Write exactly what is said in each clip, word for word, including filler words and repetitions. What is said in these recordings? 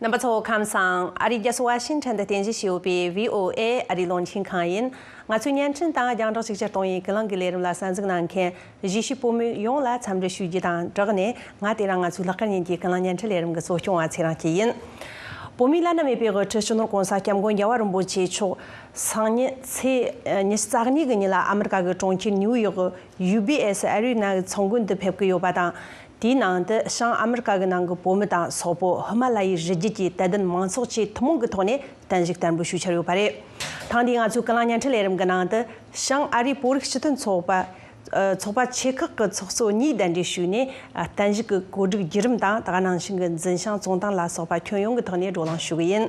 རྣམ་པ་ཚོ་ཁམས་བཟང་། ཨ་རིའི་རྒྱལ་ས་ཝ་ཤིང་ཊོན་དུ་རྟེན་གཞི་བྱས་ཡོད་པའི་བྷི་ཨོ་ཨེ་ཨ་རིའི་རླུང་འཕྲིན་ཁང་ཡིན། ང་ཚོའི་བརྙན་འཕྲིན་དང་རྒྱང་བསྒྲགས་ཅིག་ཅར་གཏོང་བའི་ཀུན་གླེང་གི་ལས་རིམ་ལ་གསན་གཟིགས་གནང་མཁན་གཞིས་བྱེས་བོད་མི་ཡོངས་ལ་འཚམས་འདྲི་ཞུ་རྒྱུ་དང་སྦྲགས་ནས། ང་དེ་རིང་ང་ཚོའི་ལྷག་དཀར་ཉིན་གྱི་ཀུན་གླེང་བརྙན་འཕྲིན་ལས་རིམ་གྱི་གཙོ་སྐྱོང་བ་ཚེ་རིང་སྐྱིད་ཡིན། བོད་མིའི་བླ་ན་མེད་པའི་དབུ་ཁྲིད་སྤྱི་ནོར་༸གོང་ས་༸སྐྱབས་མགོན་རྒྱལ་བ་རིན་པོ་ཆེ་མཆོག་སང་ཉིན་ཚེས་ཉི་ཤུ་རྩ་གཉིས་ཀྱི་ཉིན་ལ་ཨ་མི་རི་ཀ་གི་གྲོང་ཁྱེར་ནིའུ་ཡོག་གི་ཡུ་བི་ཨེ་སི་ཨེ་རི་ན་གི་ཚོགས་མགོན་དུ་ཕེབས་ཀྱི་ཡོད་པ་དང་། དེའི་ནང་དུ་བྱང་ཨ་མི་རི་ཀ་གི་ནང་གི་བོད་མི་དང་སོག་པོ་ཧི་མ་ལ་ཡའི་རི་རྒྱུད་ཀྱི་དད་ལྡན་མང་ཚོགས་ཆེས་ཐུན་མོང་གི་ཐོག་ནས་བརྟན་བཞུགས་བསྟར་འབུལ་ཞུ་འཆར་ཡོད་པ་རེད། ཐེངས་འདིའི་ང་ཚོའི་ཀུན་གླེང་བརྙན་འཕྲིན་ལས་རིམ་གྱི་ནང་དུ་བྱང་ཨ་རིའི་བོད་རིགས་སྤྱི་མཐུན་ཚོགས་པ། ཨ། ཚོགས་པ་ཆེ་ཁག་གི་ཚོགས་གཙོ་གཉིས་གདན་འདྲེན་ཞུས་ནས། ཨ། བརྟན་བཞུགས་ཀྱི་གོ་སྒྲིག་བརྒྱུད་རིམ་དང་། ད་ག་ནང་བཞིན་གྱི་འཛིན་བྱང་བཙོན་དང་ལ་སོགས་པ་ཁྱོན་ཡོངས་ཀྱི་ཐོག་ནས་བགྲོ་གླེང་ཞུ་གི་ཡིན།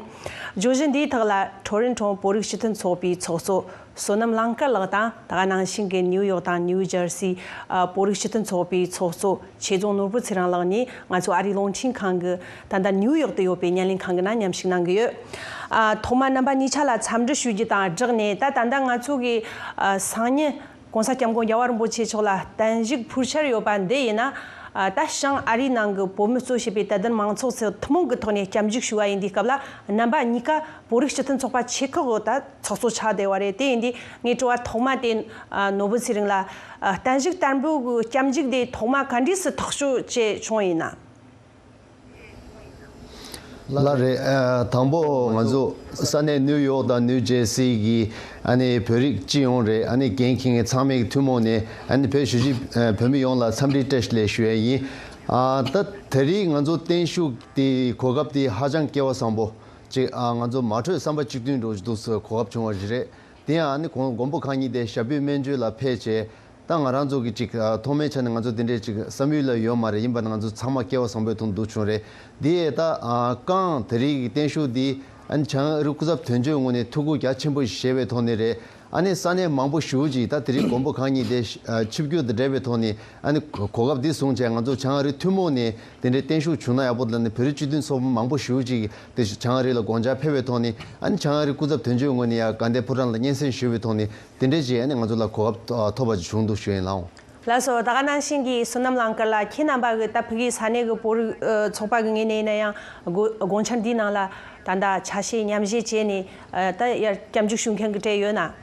བརྗོད་གཞི་འདིའི་ཐོག་ལ་ཊོ་རོན་ཊོ་བོད་རིགས་སྤྱི་མཐུན་ཚོགས་པའི་ཚོགས་གཙོ་བསོད་ནམས་གླིང་དཀར་ལགས་དང་། ད་ག་ནང་བཞིན་གྱི་ནིའུ་ཡོག་དང་ནིའུ་ཇར་སི། ཨ། བོད་རིགས་སྤྱི་མཐུན་ཚོགས་པའི་ཚོགས་གཙོ་ཆོས་རྫོང་ནོར་བུ་ཚེ་རིང་ལགས་གཉིས་ང་ཚོ་ཨ་རིའི་རླུང་འཕྲིན་ཁང་གི་ད་ལྟ་ནིའུ་ཡོག་ཏུ་ཡོད་པའི་བརྙན་ལེན་ཁང་གི་ནང་མཉམ་ཞུགས་གནང་གི་ཡོད། ཨ། ཐོག་མར་རྣམ་པ་གཉིས་ཆ་ལ་འཚམས་འདྲི་ཞུ་རྒྱུ་དང་སྦྲགས་ནས། ད་ད་ལྟ་ང་ཚོ་གི། ཨ། སང་ཉིན་༸གོང་ས་༸སྐྱབས་མགོན་རྒྱལ་བ་རིན་པོ་ཆེ་མཆོག་ལ་བརྟན་བཞུགས་ཕུལ་འཆར་ཡོད་པ་འདི་ཡིན་ན། ཨ། ད་བྱང་ཨ་རིའི་ནང་གི་བོད་མི་གཙོ་བྱས་པའི་དད་ལྡན་མང་ཚོགས་ཚོས་ཐུན་མོང་གི་ཐོག་ནས་སྐྱབས་འཇུག་ཞུ་བ་ཡིན་དུས་སྐབས་ལ། རྣམ་པ་གཉིས་ཀ་བོད་རིགས་སྤྱི་མཐུན་ཚོགས་པ་ཆེ་ཁག་གི་ད་ཚོགས་གཙོ་ཆགས་བསྡད་པ་རེད། དེ་ཡིན་དུས་ངའི་དྲི་བ་ཐོག་མ་དེ། ཨ། ནོར་བུ་ཚེ་རིང་ལ། ཨ། བརྟན་བཞུགས་བསྟར་འབུལ་གྱི་སྐྱབས་འཇུག་དེ་ཐོག་མ་ག་འདྲས་སུ་ཐག་གཅོད་བྱས་བྱུང་ཡིན་ན། ལགས་རེད། ཨ། དང་པོ་ང་ཚོ་ས་གནས་ནིའུ་ཡོག་དང་ནིའུ་ཇེར་སི་གི་ཨ་ནི་བོད་རིགས་སྤྱི་ཡོངས་རེད། ཨ་ནི་འགན་འཁྱེར་མཁན་ཚང་མས་ཐུན་མོང་ནས་ཨ་ནི་བོད་གཞིས་བྱེས་བོད་མི་ཡོངས་ལ་འཚམས་འདྲི་བཀྲ་ཤིས་བདེ་ལེགས་ཞུ་ཡ་ཡིན། ཨ། ད་དེ་རིང་ང་ཚོ་བརྟན་བཞུགས་དེ་གོ་སྐབས་དེ་ཧ་ཅང་སྐལ་བ་བཟང་པོ་ཅིག་ཨ། ང་ཚོ་མ་གྲོས་བསམ་པ་གཅིག་མཐུན་འགྲོ་གི་འདུག་ཟེར་གོ་སྐབས་བྱུང་བ་ཞིག་རེད། དེ་ཡང་ཨ་ནི་མགོན་མགོན་པོ་གང་ཉིད་དེ་ཞབས་པད་སྨན་བཅོས་ལ་ཕེབས་བྱས། ད་ང་རང་ཚོ་གི་ཅིག་ཨ། ཐོག་མའི་ཆ་ནས་ང་ཚོ་དེ་འདྲའི་ཅིག་བསམ་ཡུལ་ལ་ཡོད་མ་རེད། ཡིན་པ་ན་ང་ཚོ་ཚང་མ་སྐལ་བ་བཟང་པོའི་ཐོག་འདུག་བྱུང་རེད། དེ་ཡས་ད་ཨ། རྐང་དེ་རིང་གི་བརྟན་བཞུགས་འདི་ཨ་ནི་བྱང་ཨ་རི་སྐུ་ཚབ་དོན་གཅོད་ངོས་ནས་ཐུགས་ཁུར་རྒྱ་ཆེན་པོ་ཞིག་བཞེས་པའི་ཐོག་ནས་རེད། ཨ་ནི་ས་གནས་མང་པོ་ཞེ་པོ་ཅིག་ད་དེ་རིང་མགོན་པོ་གང་ཉིད་དེ་ཨ། ཆིབས་བསྒྱུར་དང་འབྲེལ་བའི་ཐོག་ནས་ཨ་ནི་གོ་གོ་སྐབས་འདི་བཟུང་བྱས། ང་ཚོ་བྱང་ཨ་རི་ཐུན་མོང་ནས་དེ་འདྲའི་བརྟན་བཞུགས་བྱུང་ན་ཡག་པོ་འདུག་ལབ་ནས་བོད་རིགས་སྤྱི་མཐུན་ཚོགས་པ་མང་པོ་ཞེ་པོ་ཅིག་དེ་བྱང་ཨ་རི་ལ་དགོངས་འཆར་ཕེབས་པའི་ཐོག་ནས། ཨ་ནི་བྱང་ཨ་རི་སྐུ་ཚབ་དོན་གཅོད་ངོས་ནས་ཡང་དགའ་ལྡན་ཕོ་བྲང་ལ་སྙན་སེང་ཞུས་པའི་ཐོག་ནས་དེ་འདྲའི་ཅིག་ཨ་ནི་ང་ཚོ་ལ་གོ་སྐབས་ཐོབ་པ་ཅིག་བྱུང་འདུག་ཞུ་ཡིན་ལགས། ལགས་སོ། ད་ག་ནང་བཞིན་གྱི་བསོད་ནམས་གླིང་དཀར་ལགས། ཁྱེད་རྣམ་པ་གི་ད་ཕ་གིའི་ས་གནས་ཀྱི་བོད་རིགས་ཨ། ཚོགས་པ་གི་ངོས་ནས་ཡིན་ན་ཡང་དགོ་དགོངས་འཆར་འདིའི་ནང་ལ་ད་ལྟ་ཆ་ཤས་མཉམ་བཞེས་བྱས་ནས་ཨ། ད་ཡར་སྐྱབས་འཇུག་ཞུ་མཁན་གྱི་གྲས་ཡོད་ན། ཨ།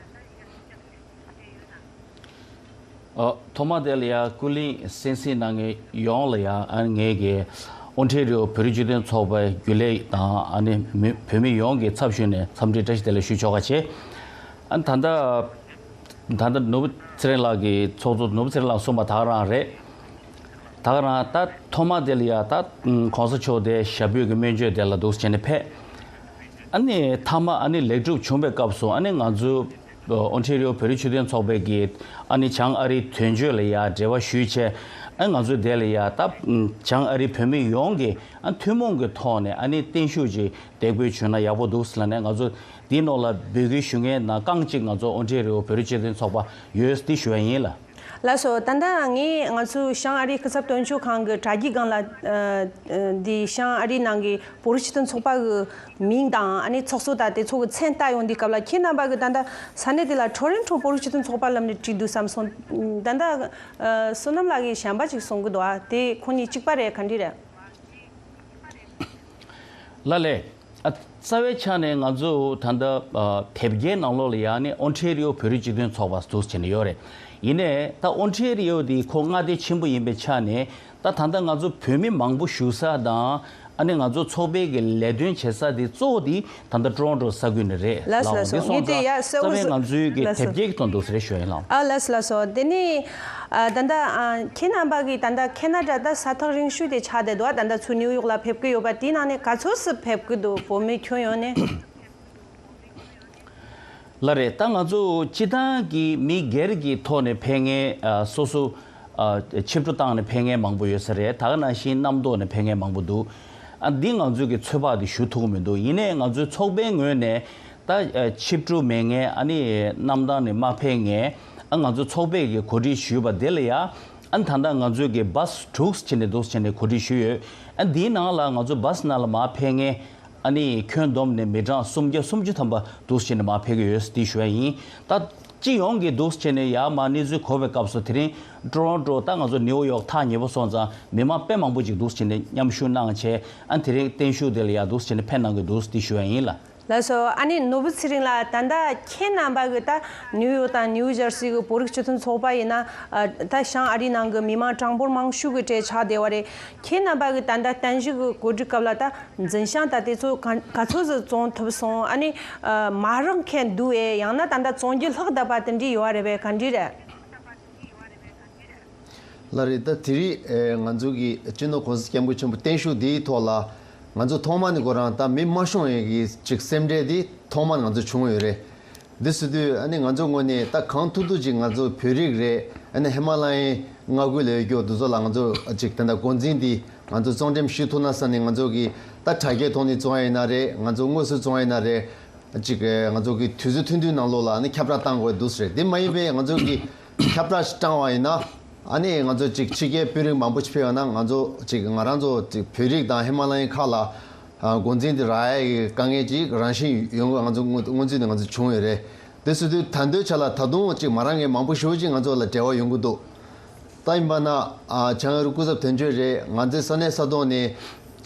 ཐོག་མ་དེ་ལ་ཡ་ཀུན་གླེང་གསན་གཟིགས་གནང་མཁན་ཡོངས་ལ་ཡ་ཨ་ནི་ངེད་ཀྱི་ཨོན་ཊེ་རི་ཡོ་བོད་རིགས་སྤྱི་མཐུན་ཚོགས་པའི་རྒྱུན་ལས་དང་། ཨ་ནི་མི་བོད་མི་ཡོངས་ཀྱི་ཚབ་ཞུས་ནས་འཚམས་འདྲི་བཀྲ་ཤིས་བདེ་ལེགས་ཞུ་ཆོག་པ་བྱས། ཨ་ནི་ད་ལྟ་ད་ལྟ་ནོར་བུ་ཚེ་རིང་ལགས་ཀྱིས་ཚོགས་གཙོ་ནོར་བུ་ཚེ་རིང་ལགས་གསུངས་པ་ད་ག་རང་རེད། ད་ག་རང་ད་ཐོག་མ་དེ་ལ་ཡ་ད་༸གོང་ས་མཆོག་དེ་ཞབས་པད་ཀྱི་སྨན་བཅོས་དེ་ལ་འདུག་སེ་བྱས་ནས་ཕེབས། ཨ་ནི་མཐའ་མ་ཨ་ནི་ལེགས་གྲུབ་བྱུང་བའི་སྐབས་སུ་ཨ་ནི་ང་ཚོ་ཨོན་ཊེ་རི་ཡོ་བོད་རིགས་སྤྱི་མཐུན་ཚོགས་པའི་གི་ཨ་ནི་བྱང་ཨ་རིའི་དོན་གཅོད་ལ་ཡ་འབྲེལ་བ་ཞུས་བྱས། ཨ་ང་ཚོ་དེ་ལ་ཡ་ད་བྱང་ཨ་རིའི་བོད་མི་ཡོངས་ཀྱི་ཨ་ཐུན་མོང་གི་ཐོག་ནས་ཨ་ནི་བརྟན་བཞུགས་ཀྱི་འདེགས་འབུལ་བྱུང་ན་ཡག་པོ་འདུག་ཟེར་ལབ་ནས། ང་ཚོ་འདིའི་ནང་ལ་འབོད་སྐུལ་ཞུ་མཁན་ནང་རྐང་གཅིག་ང་ཚོ་ཨོན་ཊེ་རི་ཡོ་བོད་རིགས་སྤྱི་མཐུན་ཚོགས་པ་ཡོད་འདི་ཞུ་བ་ཡིན་ལགས། ལགས་སོ། ད་ལྟ་ངས་ང་ཚོའི་བྱང་ཨ་རིའི་སྐུ་ཚབ་དོན་གཅོད་ཁང་གི་དྲ་རྒྱའི་སྒང་ལ་ཨ་ཨ་འདི་བྱང་ཨ་རིའི་ནང་གི་བོད་རིགས་སྤྱི་མཐུན་ཚོགས་པ་གི་མིང་དང་ཨ་ནི་ཚོགས་གཙོ་དང་དེ་ཚོ་གི་མཚན་བཏགས་ཡོང་དུས་སྐབས་ལ། ཁྱེད་རྣམ་པ་གི་ད་ལྟ་ས་གནས་དེ་ལ་ཊོ་རོན་ཊོ་བོད་རིགས་སྤྱི་མཐུན་ཚོགས་པ་ལབ་ནས་བྲིས་འདུག་བསམ་སོང་། ད་ལྟ་ཨ་བསོད་ནམས་ལགས་ཀྱིས་གཞན་པ་ཅིག་གསུང་གི་འདུག་ཨ་དེ་ཁོ་གཉིས་གཅིག་པ་རེད་ག་འདྲ་རེད། ལགས་ལགས། ཨ་རྩ་བའི་ཆ་ནས་ང་ཚོ་ད་ལྟ་ཨ་དེབ་སྐྱེལ་ནང་ལོགས་ལ་ཡ་ནི་ཨོན་ཊེ་རི་ཡོ་བོད་རིགས་སྤྱི་མཐུན་ཚོགས་པ་འདུག་སེ་བྱས་ནས་ཡོད་རེད། ཡིན་ནའི་ད་ཨོན་ཊེ་རི་ཡོ་དེ་ཁོ་མངའ་སྡེ་ཆེན་པོ་ཡིན་པའི་ཆ་ནས། ད་ད་ལྟ་ང་ཚོ་བོད་མི་མང་པོ་བཞུགས་ས་དང་། ཨ་ནི་ང་ཚོ་ཚོགས་པའི་གི་ལས་དོན་བྱེད་ས་དེ་གཙོ་བོ་དེ་ད་ལྟ་ཊོ་རོན་ཊོ་ས་ཁུལ་ནས་རེད། ལགས་སོ་ལགས་སོ། འདི་སོང་ཙང་རྩ་བའི་ང་ཚོའི་གི་དེབ་སྐྱེལ་གྱི་ཐོག་འདུག་སེ་རེད་ཞུ་ཡ་ཡིན་ལགས། ཨ་ལགས་སོ་ལགས་སོ། དེ་ནས་ཨ་ད་ལྟ་ཨ་ཁྱེད་རྣམ་པ་གི་ད་ལྟ་ཁེ་ན་ཌ་ད་ས་ཐག་རིང་ཤོས་དེ་ཆགས་བསྡད་འདུག་ད་ལྟ་ཚུར་ནིའུ་ཡོག་ལ་ཕེབས་ཀྱི་ཡོད་པ་དེའི་ནང་ནས་ག་ཚོད་སུ་ཕེབས་ཀྱི་འདུག་བོད་མི་ཁྱོན་ཡོངས་ནས། ལགས་རེད། ད་ང་ཚོ་སྤྱི་བཏང་གི་མི་སྒེར་གྱི་ཐོག་ནས་ཕེབས་མཁན་ཨ་སོ་སོ་ཨ་ཆིབས་བསྒྱུར་བཏང་ནས་ཕེབས་མཁན་མང་པོ་ཡོད་ས་རེད། ད་ག་ནང་བཞིན་རྣམ་རྟོག་ནས་ཕེབས་མཁན་མང་པོ་འདུག་ཨ་འདི་ང་ཚོས་ཀྱི་ཚོད་དཔག་དེ་ཞུ་ཐུབ་ཀྱི་མི་འདུག་ཡིན་ནའི་ང་ཚོའི་ཚོགས་པའི་ངོས་ནས་ད་ཨ་ཆིབས་བསྒྱུར་མེད་མཁན། ཨ་ནི་གནམ་ཐང་ནས་མར་ཕེབས་མཁན། ཨ་ང་ཚོ་ཚོགས་པས་ཀྱི་གོ་སྒྲིག་ཞུས་པ་དེ་ལ་ཡ། ཨ་ད་ལྟ་ང་ཚོས་ཀྱི་བཱས་དྲུག་བྱས་ནས་འདུག་སེ་བྱས་ནས་གོ་སྒྲིག་ཞུས་ཡོད། ཨ་འདིའི་ནང་ལ་ང་ཚོ་བཱས་ནང་ལ་མར་ཕེབས་མཁན་ཨ་ནི་ཁྱོན་བསྡོམས་ནས་མི་གྲངས་སུམ་བརྒྱ་སུམ་ཅུ་ཐམ་པ་འདུག་སེ་བྱས་ནས་མར་ཕེབས་ཀྱི་ཡོད་འདི་ཞུ་ཡ་ཡིན། ད་ སྤྱི་ཡོངས་ཀྱི་འདུག་སེ་བྱས་ནས་ཡར་མར་གནས་ཚུལ་གོ་བའི་སྐབས་སུ། དེ་རིང་ཊོ་རོན་ཊོ། ད་ང་ཚོ་ནིའུ་ཡོག་ཐག་ཉེ་པོ་སོང་ཙང་མི་མང་དཔེ་མང་པོ་ཅིག་འདུག་སེ་བྱས་ནས་མཉམ་ཞུགས་གནང་བྱས། ཨ་ནི་དེ་རིང་བརྟན་བཞུགས་དེ་ལ་ཡར་འདུག་སེ་བྱས་ནས་ཕེབས་གནང་གི་འདུག་འདི་ཞུ་བ་ཡིན་ལགས། ལགས་སོ། ཨ་ནི་ནོར་བུ་ཚེ་རིང་ལགས། ད་ལྟ་ཁྱེད་རྣམ་པ་གི་ད་ནིའུ་ཡོག་དང་ནིའུ་ཇར་སི་གི་བོད་རིགས་སྤྱི་མཐུན་ཚོགས་པ་ཡིན་ན། ཨ། ད་བྱང་ཨ་རིའི་ནང་གི་མི་མང་གྲངས་འབོར་མང་ཤོས་ཀྱི་གྲས་ཆགས་བསྡད་པ་རེད། ཁྱེད་རྣམ་པ་གི་ད་ལྟ་བརྟན་བཞུགས་ཀྱི་གོ་སྒྲིག་སྐབས་ལ་ད་འཛིན་བྱང་ད་དེ་ཚོ་ག་ག་ཚོད་ཙམ་བཙོང་ཐུབ་སོང་། ཨ་ནི་ཨ་མ་རག་མཁན་འདུག་ཨེ། ཡང་ན་ད་ལྟ་བཙོང་རྒྱུ་ལྷག་བསྡད་པ་དེ་འདྲ་ཡོད་རེད་པས། ག་འདྲ་རེད། ལགས་རེད། ད་དེ་རིང་ཨེ་ང་ཚོ་གི་སྤྱི་ནོར་༸གོང་ས་༸སྐྱབས་མགོན་ཆེན་པོ་བརྟན་བཞུགས་འདིའི་ཐོག་ལ། ང་ཚོ་ཐོག་མ་ནས་ཁོ་རང་ད་མི་མ་ཤོང་ཡས་ཀྱི་ཅིག་སེམས་ཁྲལ་འདི་ཐོག་མ་ང་ཚོ་བྱུང་ཡོད་རེད། འདི་ཟེར་དུས་ཨ་ནི་ང་ཚོ་ངོས་ནས་ད་གང་ཐུབ་ཐུབ་ཅིག་ང་ཚོ་བོད་རིགས་རེད། ཨ་ནི་ཧི་མ་ལ་ཡའི་མངའ་ཁུལ་ལ་ཡོད་རྒྱུ་འདི་ཚོ་ལ་ང་ཚོ་ཅིག་དེ་འདྲ་འགོ་འཛིན་འདི་ང་ཚོ་བཙོང་འགྲེམས་ཞུ་ཐུབ་ན་བསམ་ནས། ང་ཚོ་གི་ད་དྲ་རྒྱའི་ཐོག་ནས་བཙོང་ཡ་ཡིན་ན་རེད། ང་ཚོ་དངོས་སུ་བཙོང་ཡ་ཡིན་ན་རེད། ཅིག་ང་ཚོ་གི་དུས་ཚོད་ཐུང་ཐུང་ནང་ལོགས་ལ་ཨ་ནི་ཁྱབ་བསྒྲགས་བཏང་དགོས་འདུག་ཟེར། དེ་མ་ཡིན་པའི་ང་ཚོ་གི་ཁྱབ་བསྒྲགས་ཤིག་བཏང་བ་ཡིན་ན། ཨ་ནི་ང་ཚོ་ཅིག་ཕྱི་རྒྱལ་དཔོན་རིགས་མང་པོ་ཞིག་ཕེབས་ཡོང་ན། ང་ཚོ་ཅིག་ང་རང་ཚོ་ཅིག་བོད་རིགས་དང་ཧི་མ་ལ་ཡའི་ཁག་ལ་ཨ་འགོ་འཛིན་དེ་རག་ཡ་གི་དཀའ་ངལ་ཅིག་རང་བཞིན་ཡོང་གི། ང་ཚོ་སྔོན་སྔོན་ཚུད་ནས་ང་ཚོ་བྱུང་ཡོད་རེད། དེ་ཟེར་དུས་ད་ལྟའི་ཆ་ལ་ད་དུང་ཅིག་མ་རག་མཁན་མང་པོ་ཞེ་པོ་ཅིག་ང་ཚོ་ལ་འབྲེལ་བ་ཡོང་གི་འདུག་ད་ཡིན་པ་ན་ཨ་བྱང་ཨ་རི་སྐུ་ཚབ་དོན་གཅོད་རེད། ང་ཚོའི་ས་གནས་ས་ཐོག་ནས་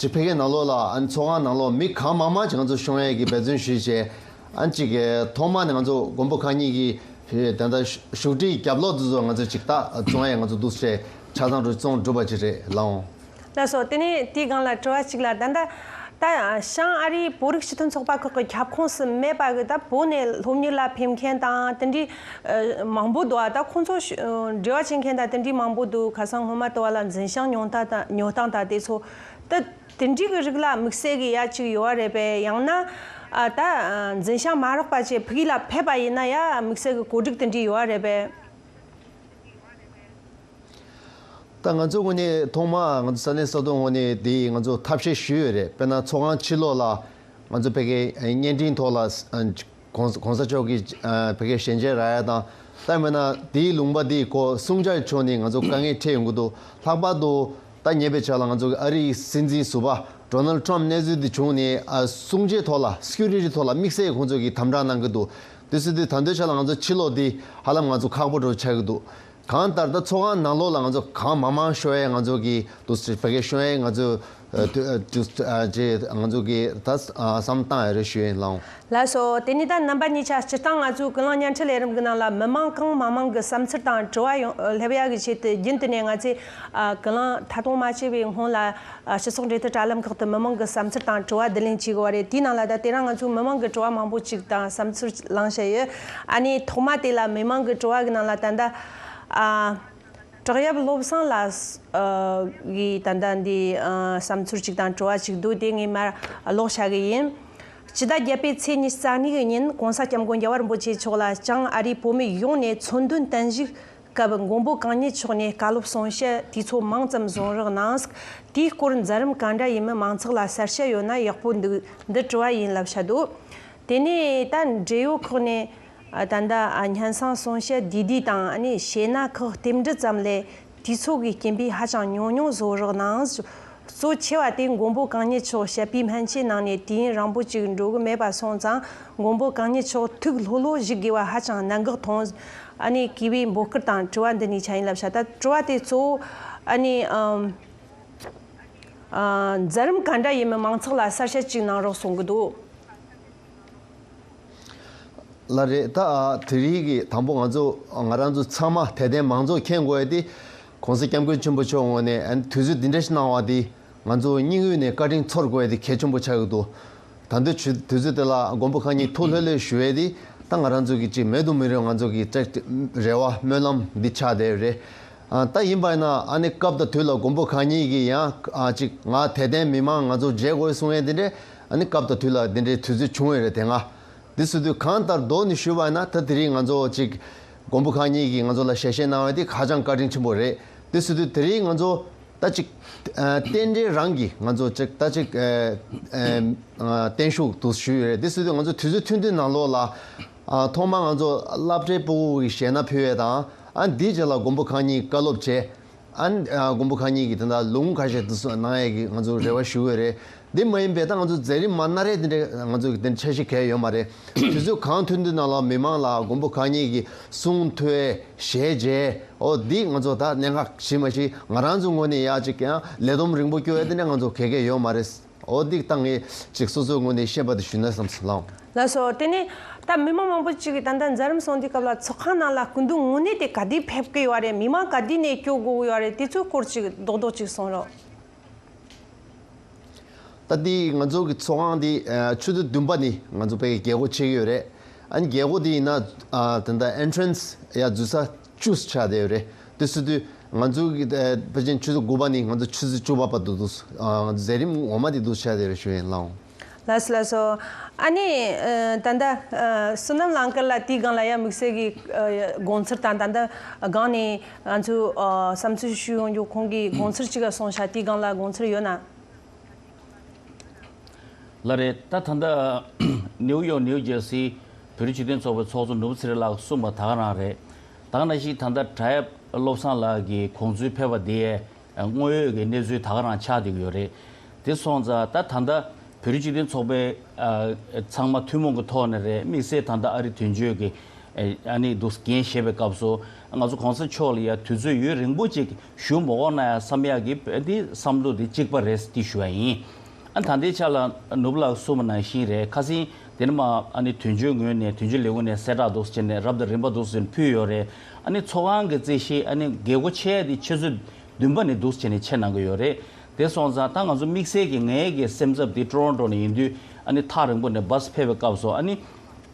ཅིག་ཕ་གིའི་ནང་ལོགས་ལ་ཨ་ནི་ཚོགས་ཁང་ནང་ལོགས་མི་གང་མང་མང་ཅིག་ང་ཚོ་ཤོང་ཡས་ཀྱི་འབད་བརྩོན་ཞུས་བྱས། ཨ་ནི་ཅིག་ཐོག་མ་ནས་ང་ཚོ་མགོན་པོ་གང་ཉིད་ཀྱི་ད་ལྟ་བཞུགས་ཁྲིའི་རྒྱབ་ལོགས་དེ་ཚོ་ང་ཚོ་ཅིག་ད་བཙོང་ཡས་ང་ཚོ་འདུག་སེ་ཆ་ཚང་རུ་བཙོང་གྲུབ་པ་ཅིག་རེད་ལགས། ལགས་སོ། དེ་ནས་དེའི་སྒང་ལ་དྲི་བ་གཅིག་ལ། ད་ལྟ་ད་བྱང་ཨ་རིའི་བོད་རིགས་སྤྱི་མཐུན་ཚོགས་པ་ཁག་གི་ཁྱབ་ཁོངས་སུ་མེད་པ་གི་ད་བོད་ནས་སློབ་གཉེར་ལ་ཕེབས་མཁན་དང་དེ་འདྲའི་ཨ་མང་པོ་འདུག་ཨ་ད་ཁོང་ཚོ་ཤ་འབྲེལ་བ་བྱེད་མཁན་དང་དེ་འདྲའི་མང་པོ་འདུག་ཁ་སང་སྔོན་མ་དུ་བ་ལ་འཛིན་བྱང་ཉོ་སྟངས་དང་ཉོ་སྟངས་དང་དེ་ཚོ་ད་དེ་འདྲའི་གི་རིགས་ལ་དམིགས་བསལ་གི་ཡ་གཅིག་ཡོད་རེད་པས། ཡང་ན་ཨ་ད་ཨ་འཛིན་བྱང་མ་རག་པ་བྱས་ཕ་གི་ལ་ཕེབས་པ་ཡིན་ན་ཡ་དམིགས་བསལ་གི་གོ་སྒྲིག་དེ་འདྲའི་ཡོད་རེད་པས། ད་ང་ཚོ་ངོས་ནས་ཐོག་མ་ང་ཚོ་ས་གནས་ས་ཐོག་ངོས་ནས་དེ་ང་ཚོ་ཐབས་ཤེས་ཞུས་ཡོད་རེད། དཔེར་ན་ཚོགས་ཁང་ཕྱི་ལོགས་ལ་ང་ཚོ་ཕ་གིའི་བརྙན་འཕྲིན་ཐོག་ལ་ཨ་༸གོང་༸གོང་ས་མཆོག་གི་ཨ་ཕ་གིའི་ཞལ་མཇལ་རག་ཡ་དང་། ད་མིན་ན་དེའི་ལུང་པ་དེའི་སྐོར་སྲུང་བྱ་ཕྱོགས་ནས་ང་ཚོ་དཀའ་ངལ་འཕྲད་ཡོང་གི་འདུག་ལྷག་པར་དུ་ད་ཉེ་བའི་ཆར་ལ་ང་ཚོ་གི་ཨ་རིའི་སྲིད་འཛིན་ཟུར་པ་ཌོ་ནལ་ཊམ་གནས་ཚུལ་དེ་བྱུང་ནས་ཨ་སྲུང་བྱའི་ཐོག་ལ་སི་ཀུ་རི་ཊི་ཐོག་ལ་དམིགས་བསལ་ཁོང་ཚོ་གིས་དམ་དྲག་གནང་གི་འདུག་དེ་ཟེར་དུས་ད་ལྟའི་ཆ་ལ་ང་ཚོ་ཕྱི་ལོགས་དེ་ཧ་ལམ་ང་ཚོ་ཁག་པོ་འདྲ་པོ་ཆགས་ཀྱི་འདུག་གང་ལྟར་ད་ཚོགས་ཁང་ནང་ལོགས་ལ་ང་ཚོ་གང་མང་མང་ཤོང་ཡས་ང་ཚོ་གི་དུ་ཕ་གི་ཤོང་ཡས་ང་ཚོ་ཨ་དུ་ཨ་དུ་ཨ་ཅེ་ང་ཚོ་གི་ད་ཨ་བསམ་བཏང་ཡ་རེ་ཞུ་ཡིན་ལགས། ལགས་སོ། དེ་ནས་ད་རྣམ་པ་གཉིས་ཆ་སྤྱིར་བཏང་ང་ཚོའི་ཀུན་གླེང་བརྙན་འཕྲིན་ལས་རིམ་གྱི་ནང་ལ་མི་མང་གང་མང་མང་གི་བསམ་ཚུལ་དང་དྲི་བ་ཡོང་སླེབས་ཡ་གི་ཆེད་དུ་རྒྱུན་དུ་ནས་ང་ཚོས་ཨ་ཀུན་གླེང་ཐད་གཏོང་མ་བྱས་པའི་སྔོན་ལ། ཨ་སྤྱི་ཚོགས་འབྲེལ་མཐུད་དྲ་ལམ་ཁག་ཏུ་མི་མང་གི་བསམ་ཚུལ་དང་དྲི་བ་བསྡུ་ལེན་བྱེད་དགོས་པ་རེད། དེའི་ནང་ལ་ད་དེ་རིང་ང་ཚོས་མི་མང་གི་དྲི་བ་མང་པོ་ཅིག་དང་བསམ་ཚུལ་བླངས་བཞག་ཡོད། ཨ་ནི་ཐོག་མ་དེ་ལ་མི་མང་གི་དྲི་བ་གི་ནང་ལ་ད་ལྟ་ཨ་བྲག་གཡབ་བློ་བཟང་ལགས་ཨ་གི་ད་ལྟ་འདི་ཨ་བསམ་ཚུལ་ཅིག་དང་དྲི་བ་ཅིག་འདུག་དེ་ངས་མར་ཀློག་བྱ་གི་ཡིན། སྤྱི་ཟླ་བརྒྱད་པའི་ཚེས་ཉི་ཤུ་རྩ་གཉིས་ཀྱི་ཉིན་༸གོང་ས་༸སྐྱབས་མགོན་རྒྱལ་བ་རིན་པོ་ཆེ་མཆོག་ལ་བྱང་ཨ་རིའི་བོད་མི་ཡོངས་ནས་མཚོན་དོན་བརྟན་བཞུགས་སྐབས་མགོན་པོ་གང་ཉིད་མཆོག་ནས་བཀའ་སློབ་གསུང་བཤད་དུས་ཚོད་མང་ཙམ་བཟུང་རོགས་གནང་། དེའི་སྐོར་མཛད་རིམ་ག་འདྲ་ཡིན་མིན་མང་ཚོགས་ལ་གསལ་བཤད་ཡོད་ན་ཡག་པོ་འདུག་འདི་དྲི་བ་ཡིན་ལབ་བྱ་འདུག་དེ་ནས་ད་འབྲེལ་ཡོད་ཁག་ནས་ད་ལྟ་སྙན་སེང་གསུང་བཤད་བསྡུས་བསྡུས་དང་ཨ་ནི་ཞེད་སྣང་ཁག་རྟེན་འབྲེལ་ཙམ་ལས། དུས་ཚོད་ཀྱི་རྐྱེན་པས་ཧ་ཅང་ཉུང་ཉུང་བཟོ་རོགས་གནང་། གཙོ་ཆེ་བ་དེ་མགོན་པོ་གང་ཉིད་མཆོག་བཤད་པའི་སྨན་བཅོས་ནང་ནས་དུས་ཡུན་རིང་པོ་ཅིག་འགྲོ་གི་མེད་པ་སོང་ཙང་མགོན་པོ་གང་ཉིད་མཆོག་ཐུགས་ལྷོད་ལྷོད་བཞུགས་དགོས་པ་ཧ་ཅང་གནད་འགག་མཐོང་། ཨ་ནི་གུས་པས་འབོད་སྐུལ་དང་དྲི་བ་འདི་གཉིས་ཆ་ཡིན་ལབ་བྱ། ད་དྲི་བ་དེ་གཙོ་བོ་ཨ་ནི་ཨམ་ཨ་མཛད་རིམ་ག་འདྲ་ཡིན་མིན་མང་ཚོགས་ལ་གསལ་བཤད་ཅིག་གནང་རོགས་གསུང་གི་འདུག་ལགས་རེད། ད་དེ་རིང་གི་དང་པོ་ང་ཚོ་ང་རང་ཚོ་ཚང་མ་དད་ལྡན་མང་ཚོགས་མཁྱེན་དགོས་ཡ་དེ། ༸གོང་ས་༸སྐྱབས་མགོན་ཆེན་པོ་མཆོག་ངོས་ནས་ཨ་ནི་དུས་ཚོད་འདི་འདྲ་ཞིག་གནང་བ་དེ་ང་ཚོ་སྙིང་དབུས་ནས་བཀའ་དྲིན་ཚོར་དགོས་ཡ་དེ་གལ་ཆེན་པོ་ཆགས་ཀྱི་འདུག་ད་ལྟའི་དུས་ཚོད་དེ་ལ་མགོན་པོ་གང་ཉིད་ཐུགས་ལྷོད་ལྷོད་བཞུགས་ཡ་དེ་ད་ང་རང་ཚོ་གི་ཅིག་མེད་དུ་མི་རུང་ང་ཚོ་གི་ཅིག་རེ་བ་སྨོན་ལམ་འདི་ཆགས་བསྡད་ཡོད་རེད། ཨ་ད་ཡིན་པ་ཡིན་ན་ཨ་ནི་སྐབས་དང་དུས་ལ་མགོན་པོ་གང་ཉིད་ཀྱིས་ཡང་ཨ་ཅིག་ང་དད་ལྡན་མི་མང་ང་ཚོ་མཇལ་དགོས་གསུང་ཡ་དེ་འདྲས་ཨ་ནི་སྐབས་དང་དུས་ལ་དེ་འདྲའི་དུས་ཚོད་བྱུང་ཡོད་རེད། དེ་སྔ་འདི་ཟེར་དུས་གང་ལྟར་མདོར་ནས་ཞུས་པ་ཡིན་ན། ད་དེ་རིང་ང་ཚོ་ཅིག་མགོན་པོ་གང་ཉིད་ཀྱིས་ང་ཚོ་ལ་ཞལ་བཞེས་གནང་བ་དེ་ཧ་ཅང་བཀའ་དྲིན་ཆེན་པོ་རེད། འདི་ཟེར་དུས་དེ་རིང་ང་ཚོ་ད་ཅིག་ཨ་རྟེན་འབྲེལ་རང་གིས་ང་ཚོ་ཅིག་ད་ཅིག་ཨ་ཨ་བརྟན་བཞུགས་འདུག་ཞུས་ཡོད་རེད། འདི་ཟེར་དུས་ང་ཚོ་དུས་ཚོད་ཐུང་ཐུང་ནང་ལོགས་ལ་ཨ་ཐོག་མར་ང་ཚོ་སློབ་གྲྭའི་ཕྲུ་གུ་གི་ཞལ་སྣ་ཕུལ་ཡས་དང་། ཨ་འདིའི་རྗེས་ལ་མགོན་པོ་གང་ཉིད་བཀའ་སློབ་བྱས། ཨ་ནི་ཨ་མགོན་པོ་གང་ཉིད་ཀྱིས་ད་ལྟ་ལུང་ཁ་ཤས་དེ་ཚོ་གནང་ཡས་ཀྱི་ང་ཚོ་རེ་བ་ཞུ་གི་ཡོད་རེད། འདི་མ་ཡིན་པའི་ད་ང་ཚོ་མཛད་རིམ་མ་གནང་རེད། དེ་འདྲ་ང་ཚོ་གི་དེ་འཆར་གཞི་གང་ཡང་ཡོད་མ་རེད། དུས་ཚོད་གང་ཐུབ་ཐུབ་ནང་ལ་མི་མང་ལ་མགོན་པོ་གང་ཉིད་ཀྱི་གསུང་ཐོས་ཞལ་མཇལ། འོ་འདི་ང་ཚོ་ད་གནད་འགག་ཞིག་མ་གཞི་ང་རང་ཚོའི་ངོས་ནས་ཡག་ཅིག་ཡང་ལས་བསྡོམས་རིང་པོ་སྐྱོར་ཡས་དེ་འདྲ་ང་ཚོ་ག་གེ་ཡོད་མ་རེད། འོ་འདི་བཏང་ངས་ཅིག་སོ་སོའི་ངོས་ནས་བཤད་པ་དེ་ཞུས་ན་བསམ་སོང་ལགས། ལགས་སོ། དེ་ནས་ད་མི་མང་མང་པོ་ཅིག་གིས་ད་ལྟ་མཛད་རིམ་སོང་དུས་སྐབས་ལ་ཚོགས་ཁང་ནང་ལ་སྐུ་མདུན་དངོས་གནས་དེ་ག་དུས་ཕེབས་ཀྱི་ཡོད་རེད། མི་མང་ག་དུས་ནས་སྐྱོད་དགོས་ཀྱི་ཡོད་རེད། དེ་ཚོའི་སྐོར་ཅིག་རྡོག་རྡོག་ཅིག་གསུང་རོགས། ད་འདི་ང་ཚོ་གི་ཚོགས་ཁང་འདི་ཨ་ཆུ་ཚོད་བདུན་པ་ནས་ང་ཚོ་ཕ་གི་རྒྱལ་སྒོ་ཕྱེ་གི་ཡོད་རེད། ཨ་ནི་རྒྱལ་སྒོ་འདི་ཡིན་ན་ཨ་ད་ལྟ་ཨེན་ཊི་རན་སི་ཡ་འཛུལ་ས་བཅུ་ཆགས་བསྡད་ཡོད་རེད། དེ་སོང་དུས་ང་ཚོ་གི་ཨ་ཕལ་ཆེར་ཆུ་ཚོད་དགུ་པ་ནས་ང་ཚོ་ཆུ་ཚོད་བཅུ་པ་བར་དུ་འདུག་ཨ་ང་ཚོ་མཛད་རིམ་ངོ་མ་འདི་འདུག་ཆགས་བསྡད་ཡོད་རེད་ཞུ་ཡིན་ལགས། ལགས་སོ་ལགས་སོ། ཨ་ནི་ཨ་ད་ལྟ་ཨ་བསོད་ནམས་ལགས་ཀྱིས་ལ་དེའི་སྒང་ལ་ཡ་དམིགས་བསལ་གྱི་ཨ་དགོངས་ཚུལ་དང་ད་ལྟ་སྒང་ནས་ང་ཚོས་ཨ་བསམ་ཚུལ་ཞུ་ཡོང་རྒྱུ་ཁོང་གིས་དགོངས་ཚུལ་ཅིག་ག་གསུངས་ཤག་དེའི་སྒང་ལ་དགོངས་ཚུལ་ཡོད་ན། ལགས་རེད། ད་ད་ལྟ་ནེའུ་ཡོག་ནེའུ་ཇར་སི་བོད་རིགས་སྤྱི་མཐུན་ཚོགས་པའི་ཚོགས་གཙོ་ནོར་བུ་ཚེ་རིང་ལགས་གསུངས་པ་ད་ག་རང་རེད། ད་ག་ནང་བཞིན་ད་ལྟ་བྲག་གཡབ་བློ་བཟང་ལགས་ཀྱིས་དགོངས་ཚུལ་ཕེབས་པ་དེ་དངོས་ཡོད་ཀྱི་གནས་ཚུལ་ད་ག་རང་ཆགས་བསྡད་ཀྱི་ཡོད་རེད། དེ་སོང་ཙང་ད་ད་ལྟ་བོད་རིགས་སྤྱི་མཐུན་ཚོགས་པའི་ཨ་ཚང་མ་ཐུན་མོང་གི་ཐོག་ནས་རེད། དམིགས་བསལ་ད་ལྟ་ཨ་རི་དོན་གཅོད་ཀྱི་ཨ་ནི་འདུག་འགན་བཞེས་པའི་སྐབས་སུ་ང་ཚོ་གོང་ས་མཆོག་ལ་ཡ་དུས་ཚོད་ཡུན་རིང་པོ་ཅིག་བཞུགས་མ་དགོས་ན་ཡ་བསམ་ཡག་གི་འདི་བསམ་བློ་འདི་གཅིག་པ་རེད་འདི་ཞུ་བ་ཡིན། ཨ་ད་ལྟའི་ཆ་ལ་ནོར་བུ་ལགས་གསུངས་པ་ནང་བཞིན་རེད། ཁ་སང་དེ་ནས་མ་ཨ་ནི་དོན་གཅོད་ངོས་ནས་དོན་གཅོད་ལས་ཁུངས་ནས་གསལ་བསྒྲགས་འདུག་བྱས་ནས་རབ་དང་རིམ་པ་འདུག་བྱས་ནས་ཕུལ་ཡོད་རེད། ཨ་ནི་ཚོགས་ཁང་གི་རྩིས་གཞི་ཨ་ནི་རྒྱལ་སྒོ་ཕྱེ་ཡ་དེ་ཆུ་ཚོད་བདུན་པ་ནས་འདུག་བྱས་ནས་ཕྱེ་གནང་གི་ཡོད་རེད། དེ་སོང་ཙང་ད་ང་ཚོ་དམིགས་བསལ་གྱི་ངའི་གི་སེམས་འཚབ་དེ་ཀྲོ་རོན་ཀྲོ་ནས་ཡིན་དུས་ཨ་ནི་ཐག་རིང་པོ་ནས་བྷ་སི་ཕེབས་པའི་སྐབས་སུ་ཨ་ནི་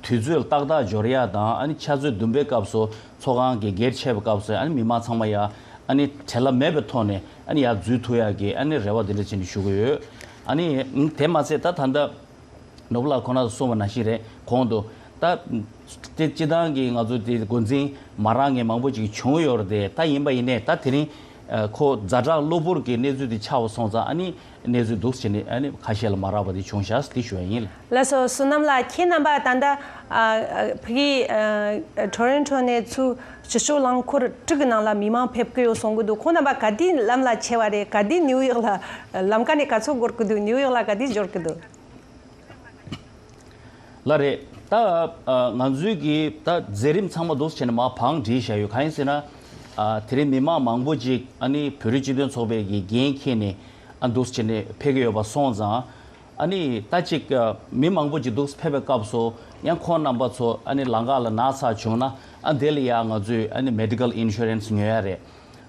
དུས་ཚོད་ཏག་ཏག་འབྱོར་ཡ་དང་ཨ་ནི་ཆུ་ཚོད་བདུན་པའི་སྐབས་སུ་ཚོགས་ཁང་གི་སྒེར་ཕྱེ་བའི་སྐབས་སུ་ཨ་ནི་མི་མང་ཚང་མ་ཡ་ཨ་ནི་བྲེལ་བ་མེད་པའི་ཐོག་ནས་ཨ་ནི་ཡར་འཛུལ་ཐུབ་ཡག་གི་ཨ་ནི་རེ་བ་དེ་འདྲ་བྱས་ནས་ཞུ་གི་ཡོད། ཨ་ནི་དེ་མ་ཟད་ད་ད་ལྟ་ནོར་བུ་ལགས་ཁོ་ན་གསུངས་པ་ནང་བཞིན་རེད། གོང་དུ་ད་དེ་སྤྱི་བཏང་གི་ང་ཚོ་དེ་འགོ་འཛིན་མ་རག་མཁན་མང་པོ་ཅིག་བྱུང་ཡོད་རེད་དེ། ད་ཡིན་པ་ཡིན་ནའི་ད་དེ་རིང་ཨ་ཁོ་ཛ་དྲག་གློ་བུར་གྱི་གནས་ཚུལ་དེ་ཆགས་པ་སོང་ཙང་ཨ་ནི་གནས་ཚུལ་འདུག་བྱས་ནས་ཨ་ནི་ཁ་ཤས་ལ་མ་རག་པ་དེ་བྱུང་ཤག་དེ་ཞུ་བ་ཡིན། ལགས་སོ། བསོད་ནམས་ལགས། ཁྱེད་རྣམ་པ་ད་ལྟ་ཨ་ཨ་ཕ་གི་ཨ་ཊོ་རོན་ཊོ་ནས་ཚུར་སྤྱི་སྤྱོད་རླངས་འཁོར་དྲུག་གི་ནང་ལ་མི་མང་ཕེབས་ཀྱི་ཡོད་གསུང་གི་འདུག་ཁོང་རྣམ་པ་ག་དུས་ལམ་ལ་ཆས་པ་རེད། ག་དུས་ནིའུ་ཡོག་ལ་ལམ་ཁ་ནས་ག་ཚོད་འགོར་གི་འདུག་ནིའུ་ཡོག་ལ་ག་དུས་འབྱོར་གི་འདུག་ལགས་རེད། ད་ཨ་ང་ཚོའི་གི་ད་མཛད་རིམ་ཚང་མ་འདུག་བྱས་ནས་མར་བང་བསྒྲིགས་བཞག་ཡོད། གང་ཡིན་ཟེར་ན་ཨ་དེ་རིང་མི་མང་མང་པོ་ཅིག་ཨ་ནི་བོད་རིགས་སྤྱི་མཐུན་ཚོགས་པའི་གི་འགན་འཁྱེར་ནས་ཨ་འདུག་བྱས་ནས་ཕེབས་ཀྱི་ཡོད་པ་སོང་ཙང་ཨ་ནི་ད་ཅིག་ཨ་མི་མང་པོ་ཅིག་འདུག་ཕེབས་པའི་སྐབས་སུ་ཡང་ཁོང་རྣམ་པ་ཚོ་ཨ་ནི་ལམ་ཁ་ལ་ན་ཚ་བྱུང་ན་ཨ་དེ་ལ་ཡང་ང་ཚོས་ཨ་ནི་མེ་ཌི་ཀལ་ཨིན་ཤུ་རན་སི་ཉོ་ཡ་རེད།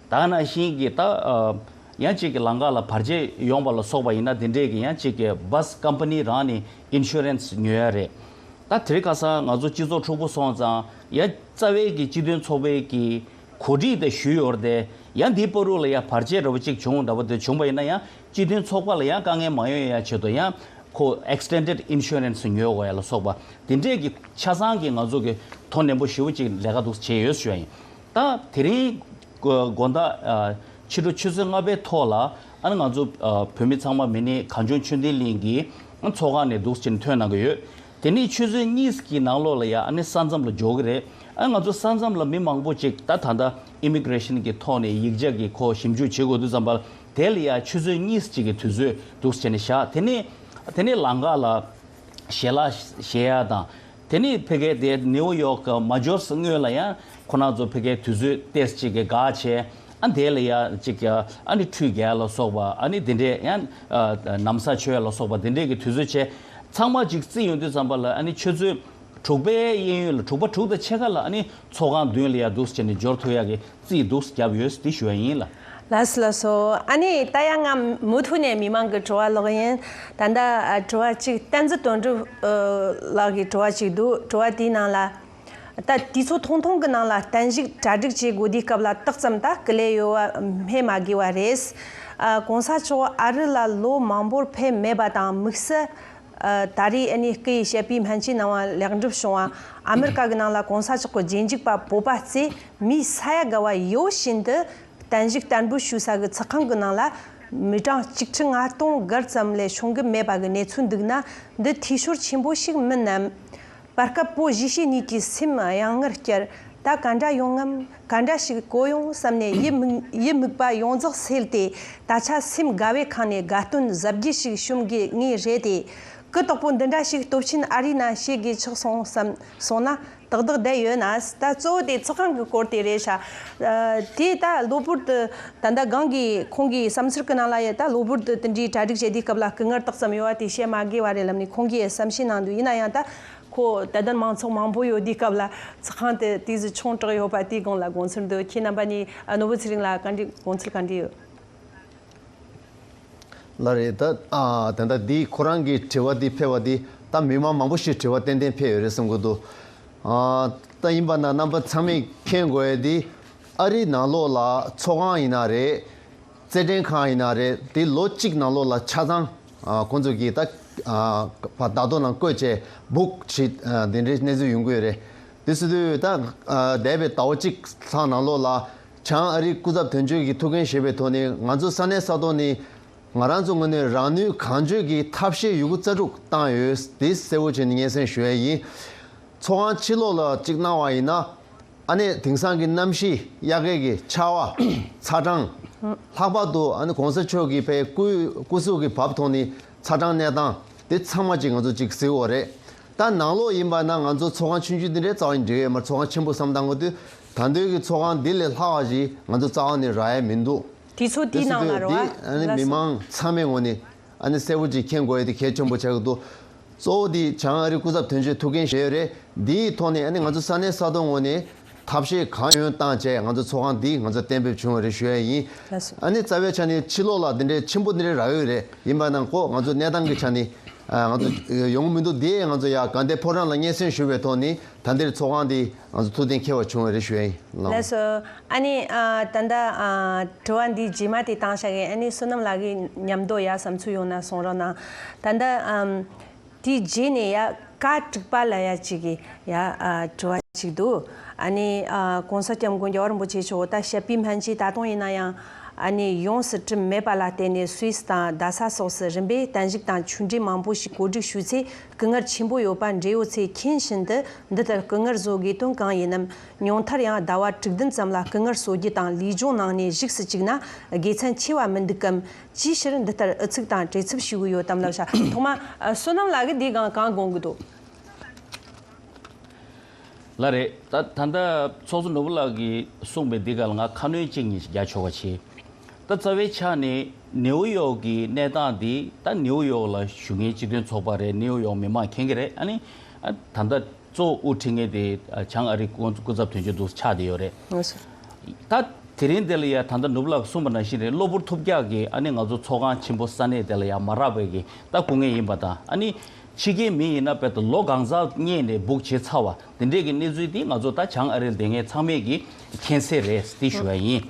ད་ག་ནང་བཞིན་གྱི་ད་ཨ་ཡང་གཅིག་གི་ལམ་ཁ་ལ་བར་ཆད་ཡོང་པ་ལ་སོགས་པ་ཡིན་ན་དེ་འདྲས་ཀྱི་ཡང་གཅིག་གི་བྷ་སི་ཀམ་པ་ནི་རང་ནས་ཨིན་ཤུ་རན་སི་ཉོ་ཡ་རེད། ད་དེ་རིང་ཁ་སང་ང་ཚོ་སྤྱི་ཚོགས་འཁྲུག་པོ་སོང་ཙང་ཡང་རྩ་བའི་གི་སྤྱི་མཐུན་ཚོགས་པའི་གི་གོ་སྒྲིག་དེ་ཞུས་ཡོད་རེད་དེ། ཡང་འདིའི་བར་དུ་ལ་ཡང་བར་ཆད་འདྲ་པོ་གཅིག་བྱུང་འདྲ་པོ་དེ་བྱུང་པ་ཡིན་ན་ཡང་སྤྱི་མཐུན་ཚོགས་པ་ལ་ཡང་དཀའ་ངལ་མ་ཡོང་ཡ་ཆེད་དུ་ཡང་ཁོ་ཨེག་སི་ཊེན་ཌེཌ་ཨིན་ཤུ་རན་སི་ཉོ་དགོས་ཡ་ལ་སོགས་པ་དེ་འདྲས་ཀྱི་ཆ་ཚང་གི་ང་ཚོ་གི་དོ་ནན་པོ་ཞེ་པོ་ཅིག་ལས་ཀ་འདུག་བྱས་ཡོད་ཞུ་ཡ་ཡིན། ད་དེ་རིང་དགོང་དག་ཨ་ཕྱི་དྲོ་ཆུ་ཚོད་ལྔ་པའི་ཐོག་ལ་ཨ་ནི་ང་ཚོ་ཨ་བོད་མི་ཚང་མ་མི་ནི་གངས་ལྗོངས་ཆོས་ལྡན་གླིང་གི་ཚོགས་ཁང་ནས་འདུག་ཕྱིན་ཐོན་གནང་གི་ཡོད། དེ་ནས་ཆུ་ཚོད་གཉིས་ཀྱི་ནང་ལོགས་ལ་ཡ་ཨ་ནི་ས་མཚམས་ལ་འབྱོར་གི་རེད། ཨ་ང་ཚོ་ས་མཚམས་ལ་མི་མང་པོ་ཅིག་ད་ད་ལྟ་ཨི་མི་གི་རེ་ཤན་གྱི་ཐོག་ནས་ཡིག་ཆ་གི་ཁོ་ཞིབ་འཇུག་བྱེད་དགོས་དུས་ཙམ་པ་དེ་ལ་ཡ་ཆུ་ཚོད་གཉིས་ཅིག་གི་དུས་ཚོད་འདུག་བྱས་ནས་བཞག་དེ་ནས་དེ་ནས་ལམ་ཁ་ལ་ཞལ་ལག་བཞེས་ཡ་དང་། དེ་ནས་ཕ་གི་དེ་ནེའུ་ཡོག་གི་མ་འབྱོར་སྔོན་ལ་ཡང་ཁོ་རང་ཚོ་ཕ་གི་དུས་ཚོད་ཏོག་ཙམ་ཅིག་གི་འགོར་བྱས། ཨ་དེ་ལ་ཡང་ཅིག་ཨ་ནི་ཁྲུས་རྒྱག་ལ་སོགས་པ་ཨ་ནི་དེ་འདྲས་ཡང་ཨ་ན་བཟའ་མཆོད་ལ་སོགས་པ་དེ་འདྲས་ཀྱི་དུས་ཚོད་བྱས། ཚང་མ་ཅིག་རྩིས་ཡོང་དུས་ཙམ་པ་ལ་ཨ་ནི་ཆུ་ཚོད་དྲུག་པའི་གཡས་གཡོན་ལ་དྲུག་པ་དྲུག་དང་ཕྱེད་ཀ་ལ་ཨ་ནི་ཚོགས་ཁང་མདུན་ལ་ཡང་འདུག་སེ་བྱས་ནས་འབྱོར་ཐུབ་ཡག་གི་རྩིས་འདུག་སེ་བརྒྱབ་ཡོད་ཟེར་དེ་ཞུ་བ་ཡིན་ལགས། ལགས་སོ་ལགས་སོ། ཨ་ནི་ད་ཡང་ང་མུ་མཐུད་ནས་མི་མང་གི་དྲི་བ་ཀློག་གི་ཡིན། ད་ལྟ་ཨ་དྲི་བ་གཅིག་བསྟན་འཛིན་དོན་གྲུབ་ཨ་ལགས་ཀྱི་དྲི་བ་གཅིག་འདུག་དྲི་བ་དེའི་ནང་ལ། ད་དུས་ཚོད་ཐུང་ཐུང་གི་ནང་ལ་བརྟན་བཞུགས་གྲ་སྒྲིག་བྱེད་དགོས་དུས་སྐབས་ལ་ཏོག་ཙམ་ད་སྐུ་ལས་ཡོལ་བ་སྨོས་མ་དགོས་པ་རེད། ཨ་གོང་ས་མཆོག་ཨ་རི་ལ་ལོ་མང་པོར་ཕེབས་མེད་པ་དང་། དམིགས་བསལ་ཨ་ད་རེས་ཨ་ནི་སྐུ་ཡི་བཤད་པའི་སྨན་བཅོས་གནང་བ་ལེགས་འགྲུབ་བྱུང་བ། ཨ་མེ་རི་ཀ་གི་ནང་ལ་གོང་ས་མཆོག་གི་རྗེས་འཇུག་པ་བོད་པ་ཚོས་མིའི་ས་ཡ་བརྒལ་བ་ཡོད་བཞིན་དུ་བརྟན་བཞུགས་བསྟར་འབུལ་ཞུ་ས་གི་ཚོགས་ཁང་གི་ནང་ལ་མི་གྲངས་གཅིག་ཁྲི་ལྔ་སྟོང་བརྒལ་ཙམ་ལས་ཤོང་གི་མེད་པ་གི་གནས་ཚུལ་འདུག་ན། འདི་འཐུས་ཤོར་ཆེན་པོ་ཞིག་མིན་ནམ། བར་སྐབས་བོད་གཞིས་བྱེས་གཉིས་ཀྱི་སེམས་གཡེང་ངར་སྐྱེར། ད་ག་འདྲ་ཡོང་ངམ། ག་འདྲ་ཞིག་གོ་ཡོང་བསམ་ནས་ཡིད་མུག་ཡིད་མུག་པ་ཡོངས་རྫོགས་སེལ་ཏེ། ད་ཆ་སེམས་དགའ་བའི་ཁ་ནས་དགའ་སྟོན་གཟབ་རྒྱས་ཤིག་ཤོམ་གི་ངེས་རེད་དེ། གུ་དོག་པོ་འདི་འདྲ་ཞིག་སྟོབས་ཆེན་ཨ་རི་ན་བྱེད་དགོས་ཆགས་སོང་བསམ་སོང་ན་ཏག་ཏག་བསྡད་ཡོད་ན། ད་གཙོ་བོ་དེ་ཚོགས་ཁང་གི་སྐོར་དེ་རེད་ཤག་ཨ། དེ་ད་གློ་བུར་དུ་ད་ལྟ་གང་གི་ཁོང་གི་བསམ་ཚུལ་གི་ནང་ལ་ཡོད། ད་གློ་བུར་དུ་དེ་འདྲའི་གྲ་སྒྲིག་བྱེད་དུས་སྐབས་ལ་སྐུ་ངལ་ཏོག་ཙམ་ཡོད་པ་དེ་བཤད་མ་དགོས་པ་རེད་ལབ་ནས་ཁོང་གིས་བསམ་ཤེས་གནང་འདུག་ཡིན་ན་ཡང་ད་ཁོ་དད་ལྡན་མང་ཚོགས་མང་པོ་ཡོད་དུས་སྐབས་ལ་ཚོགས་ཁང་དེ་དེ་ཟིག་ཆུང་དྲགས་ཡོད་པ་དེའི་སྒང་ལ་དགོངས་ཚུལ་འདུག་ཁྱེད་རྣམ་པ་གཉིས་ཨ་ནོར་བུ་ཚེ་རིང་ལ་ག་འདྲི་དགོངས་ཚུལ་ག་འདྲི་ཡོད། ལགས་རེད། ད་ཨ་ད་ལྟ་འདི་ཁོ་རང་གི་དྲི་བ་འདི་ཕེབས་པ་འདི་ད་མི་མང་མང་པོ་ཞིག་དྲི་བ་ཏན་ཏན་ཕེབས་ཡོད་རེད་བསམ་གྱི་འདུག་ཨ་ད་ཡིན་པ་ན་རྣམ་པ་ཚང་མས་མཁྱེན་དགོས་ཡ་འདི་ཨ་རིའི་ནང་ལོགས་ལ་ཚོགས་ཁང་ཡིན་ན་རེད། རྩེད་འགྲན་ཁང་ཡིན་ན་རེད། དེ་ལོ་གཅིག་ནང་ལོགས་ལ་ཆ་ཚང་ཨ་ཁོང་ཚོ་གིས་ད་ཨ་བརྡ་ཐོ་ནང་བཀོད་བྱས་བུག་བྱེད་ཨ་དེ་འདྲའི་གནས་ཚུལ་ཡོང་གི་ཡོད་རེད། དེ་སྲིད་དུས་ད་ཨ་འདས་པའི་ཟླ་བ་གཅིག་ལྷག་ནང་ལོགས་ལ་བྱང་ཨ་རིའི་སྐུ་ཚབ་དོན་གཅོད་ཀྱིས་ཐུགས་འགན་བཞེས་པའི་ཐོག་ནས་ང་ཚོ་ས་གནས་ས་ཐོག་ནས་ང་རང་ཚོ་ངོས་ནས་རང་ནུས་གང་ལྕོགས་ཀྱིས་ཐབས་ཤེས་ཡོད་རྒུ་རྩལ་སྤྲུགས་བཏང་ཡོད། དེ་གསལ་པོ་བྱས་ནས་སྙན་སེང་ཞུ་ཡ་ཡིན། ཚོགས་ཁང་ཕྱི་ལོགས་ལ་གཅིག་གནང་བ་ཡིན་ན། ཨ་ནི་དེང་སང་གི་གནམ་གཤིས་དབྱར་ཁའི་གི་ཆར་པ་ཚ་གྲང་། ལྷག་པར་དུ་ཨ་ནི་གོང་ས་མཆོག་གི་ཕའི་སྐུ་སྐུ་གཟུགས་ཀྱི་བབ་ཐོག་ནས་ཚ་གྲང་གནས་སྟངས་དེ་ཚང་མ་ཅིག་ང་ཚོ་ཅིག་གཟིགས་དགོས་རེད། ད་ནང་ལོགས་ཡིན་པ་ན་ང་ཚོ་ཚོགས་ཁང་ཆུང་ཆུང་འདི་འདྲའི་རྩ་བ་ནས་འགྲིག་ཡོད་མ་རེད། ཚོགས་ཁང་ཆེན་པོ་བསམ་བཏང་དགོས་དུས་ད་འདོད་ཀྱི་ཚོགས་ཁང་འདི་ལས་ལྷག་པ་ཞིག་ང་ཚོ་རྩ་བ་ནས་རག་ཡ་མི་འདུག་དུས་ཚོད་དེའི་ནང་ལ་རོ། འདི་ཨ་ནི་མི་མང་ཚང་མའི་ངོས་ནས་ཨ་ནི་གསལ་པོ་ཅིག་མཁྱེན་དགོས་ཡ་དེ་གལ་ཆེན་པོ་ཆགས་ཀྱི་འདུག་གཙོ་བོ་འདི་བྱང་ཨ་རི་སྐུ་ཚབ་དོན་གཅོད་ཐུགས་འགན་བཞེས་ཡོད་རེད། འདིའི་ཐོག་ནས་ཨ་ནི་ང་ཚོ་ས་གནས་ས་ཐོག་ངོས་ནས་ཐབས་ཤེས་གང་ཡོང་བཏང་བྱས་ང་ཚོ་ཚོགས་ཁང་འདི་ང་ཚོ་གཏན་འབེབས་བྱུང་བ་རེད་ཞུ་ཡ་ཡིན། ལགས་སོ། ཨ་ནི་རྩ་བའི་ཆ་ནས་ཕྱི་ལོགས་ལ་འདི་འདྲའི་ཆེན་པོ་འདི་འདྲའི་རག་ཡོད་རེད། ཡིན་པ་ན་ཁོ་ང་ཚོ་གནས་སྟངས་ཀྱི་ཆ་ནས་ཨ་ང་ཚོ་ཡོང་གི་མི་འདུག་དེ་ང་ཚོ་ཡ་དགའ་ལྡན་ཕོ་བྲང་ལ་སྙན་སེང་ཞུ་བའི་ཐོག་ནས་ད་འདིར་ཚོགས་ཁང་འདི་ང་ཚོ་ཐུགས་གཏན་འཁེལ་བ་བྱུང་བ་རེད་ཞུ་ཡ་ཡིན། ལགས་སོ། ཨ་ནི་ཨ་ད་ལྟ་ཨ་དྲི་བ་འདི་རྗེས་མ་དེ་བཏང་བཞག་གི། ཨ་ནི་བསོད་ནམས་ལགས་ཀྱི་མཉམ་དུ་ཡ་བསམ་ཚུལ་ཡོང་ན་གསུང་རོགས་གནང་། ད་ལྟ་ཨམ་དེའི་རྗེས་ནས་ཡ་ཀ་དྲུག་པ་ལ་ཡ་གཅིག་གི་ཡ་ཨ་དྲི་བ་གཅིག་འདུག་ཨ་ནི་ཨ་གོང་ས་སྐྱབས་མགོན་རྒྱལ་བ་རིན་པོ་ཆེ་མཆོག་ད་བཤད་པའི་སྨན་བཅོས་ད་དུང་ཡིན་ན་ཡང་ཨ་ནི་ཡོངས་སུ་གྲུབ་མེད་པ་ལ་བརྟེན་ནས་སུད་སི་དང་རྡ་ས་སོགས་སུ་རིམ་པས་བརྟན་བཞུགས་དང་ཆོས་འབྲེལ་མང་པོ་ཞིག་གོ་སྒྲིག་ཞུས་ཚེ། སྐུ་ངལ་ཆེན་པོ་ཡོད་པ་འབྲེལ་ཡོད་ཚོས་མཁྱེན་བཞིན་དུ་འདི་ལྟར་སྐུ་ངལ་བཟོ་དགོས་དོན་གང་ཡིན་ནམ། ཉུང་མཐར་ཡང་ཟླ་བ་དྲུག་བདུན་ཙམ་ལ་སྐུ་ངལ་གསོ་རྒྱུ་དང་ལུས་སྦྱོང་གནང་ནས་བཞུགས་སུ་བཅུག་ན་དགེ་མཚན་ཆེ་བ་མི་འདུག་གམ། ཅིའི་ཕྱིར་འདི་ལྟར་ཨུ་ཚུགས་དང་བྲེལ་འཚུབ་ཞུ་གི་ཡོད་དམ་ལབ་ཤག་ཐོག་མ་ཨ་བསོད་ནམས་ལགས་ཀྱིས་འདི་གང་གང་དགོངས་ཀྱི་འདུག་ལགས་རེད། ད་ད་ལྟ་ཚོགས་གཙོ་ནོར་བུ་ལགས་ཀྱིས་གསུངས་པའི་འདི་ག་ལ་ང་ཁ་སྣོན་གཅིག་གཉིས་ཤིག་རྒྱག་ཆོག་པ་བྱེད། ད་རྩ་བའི་ཆ་ནས་ནེའུ་ཡོག་གི་གནས་སྟངས་འདི་ད་ནེའུ་ཡོག་ལ་བཞུགས་མཁན་སྤྱི་མཐུན་ཚོགས་པ་རེད། ནེའུ་ཡོག་མི་མང་མཁྱེན་གྱི་རེད། ཨ་ནི་ཨ་ད་ལྟ་གཙོ་བོ་དབུ་ཁྲིད་མཁན་དེ་ཨ་བྱང་ཨ་རི་སྐུ་སྐུ་ཚབ་དོན་གཅོད་འདུག་ཆགས་བསྡད་ཡོད་རེད། ལགས་སོ། ད་དེ་རིང་འདི་ལ་ཡ་ད་ལྟ་ནོར་བུ་ལགས་གསུངས་པ་ནང་བཞིན་རེད། གློ་བུར་ཐུབ་རྒྱག་གིས་ཨ་ནི་ང་ཚོ་ཚོགས་ཁང་ཆེན་པོ་ས་གནས་དེ་ལ་ཡ་མ་རག་པའི་གི་ད་སྐུ་ངལ་ཡིན་པ་དང་། ཨ་ནི་ཕྱི་རྒྱལ་མི་ཡིན་ན་དཔེ་ད་ལོ་གང་ཟག་སྔས་ནས་སྦུག་བྱས་ཚར་བ་དེ་འདྲས་ཀྱི་གནས་ཚུལ་འདི་ང་ཚོ་ད་བྱང་ཨ་རིར་བསྡད་མཁན་ཚང་མས་ཀྱི་མཁྱེན་གསལ་རེད་དེ་ཞུ་བ་ཡིན།